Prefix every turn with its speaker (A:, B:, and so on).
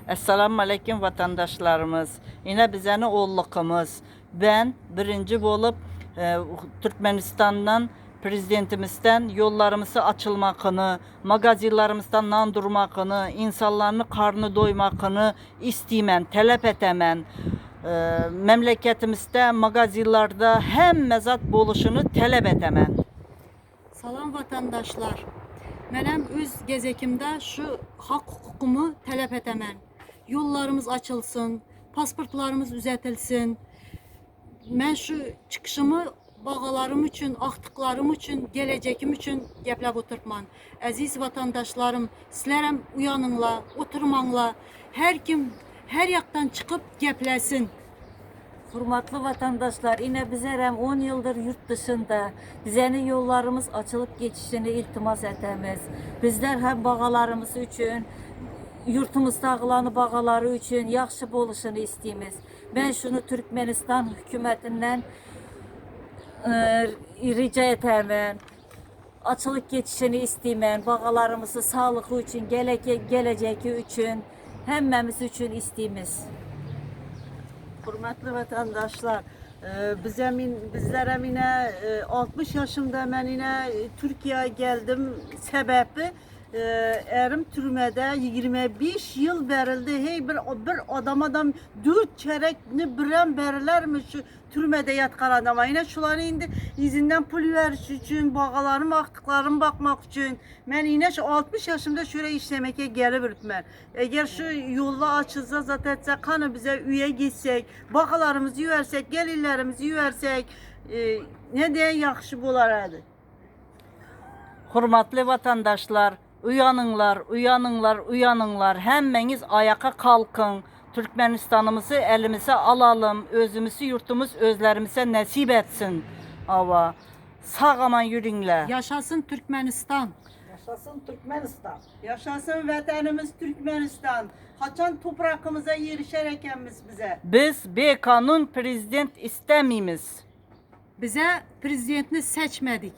A: Esselamu aleýkum watandaşlarymyz. Ine bizeni ollukymyz. Ben birinji bolup Türkmenistandan prezidentimizden ýollarymyzy açylmakyny, magazinlarimizden nan durmakyny, insanlaryny karny doýmakyny istiýmen, telep etemen. Memleketimizde magazinlarda hemme zat boluşyny telep etemen.
B: Salam vatandaşlar. Menem öz gezekimde şu hak hukukumu talep etemen. Yollarımız açılsın, pasportlarımız düzeltilsin. Men şu çykyşymy bagalarym üçin, agtyklarym üçin, gelejegim üçin gepläp oturpman. Eziz watandaşlarym, sizlerem uýanyňla, oturmaňla. Her kim her ýakdan çykyp geplesin.
C: Hurmatly watandaşlar, ine bizerem 10 ýyldyr ýurt dyşynda. Bizeni ýollarymyz açylyp geçişini iltimas etemiz. Bizler hem bagalarymyz üçin, ýurtumyzdagylany bagalary üçin ýagşy boluşyny istimiz. Men şuny Türkmenistan hükümetinden rica etemen. Açylyp geçişini istimen. Bagalarymyzy saglygy üçin, gelejegi üçin, hemmemiz üçin istimiz.
D: Hurmatly watandaşlar, bize bizlere ine 60 yaşımda men ine Türkiye'ye geldim sebebi Erim türmede 25 yıl verildi. Hey bir bir adam adam 4 çerekni birem verilermi şu türmede yatkan adama. Yine şuları indi izinden pul veriş üçün, bağalarım, aktıklarım bakmak üçün. Men yine şu 60 yaşımda şöyle işlemeke gelip ben. Eğer şu yolla açılsa zaten etse kanı bize üye gitsek, bakalarımızı versek, gelirlerimizi versek, e, ne diye yaxşı bular
A: Hurmatly watandaşlar, uýanyňlar, uýanyňlar, uýanyňlar, hemmeňiz aýaka kalkyň, Türkmenistanymyzy elimize alalym, özümizi ýurtumyz özlerimize nesip etsin. Awa. Sag aman ýürüňle.
B: Yaşasın Türkmenistan.
E: Yaşasın Türkmenistan.
D: Yaşasın vatanımız Türkmenistan. Haçan toprakımıza yerişer ekenmiz bize.
A: Biz be kanun prezident istemimiz.
B: Bize prezidentini seçmedik.